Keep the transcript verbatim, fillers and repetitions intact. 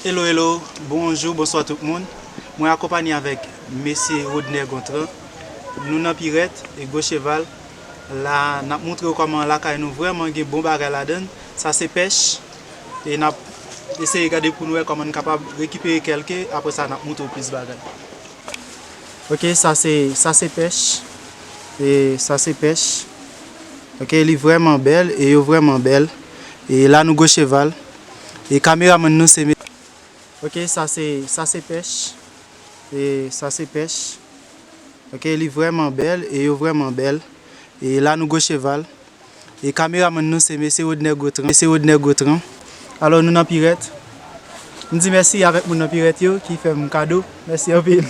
Hello, hello, bonjou, bonswa tout moun. Mwen akonpanye avèk mesye Rodner Gontran. Nou nan Pirèt, e Gwo Cheval. La, n ap montre w kòman lakay nou vrèman gen bon bagay ladan l. Sa se pèch. E n ap eseye gade pou n wè kòman n kapab rekipere kèlke. Apre sa, n ap montre w plis bagay. Ok, sa se, sa se pèch. E sa se pèch. Ok, li vrèman bèl e yo vrèman bèl. E la nou Gwo Cheval. E kameramann nou se me-, ok, sa se, sa se pèch. E sa se pèch. Ok, li vrèman bèl e yo vrèman bèl. E la nou Gwo Cheval. E kameramann nou se mesye Rodner Gontran. Mesye Rodner Gontran. Alò nou nan Pirèt. M di mèsi avèk moun nan Pirèt yo ki fè m kado. Mèsi anpil.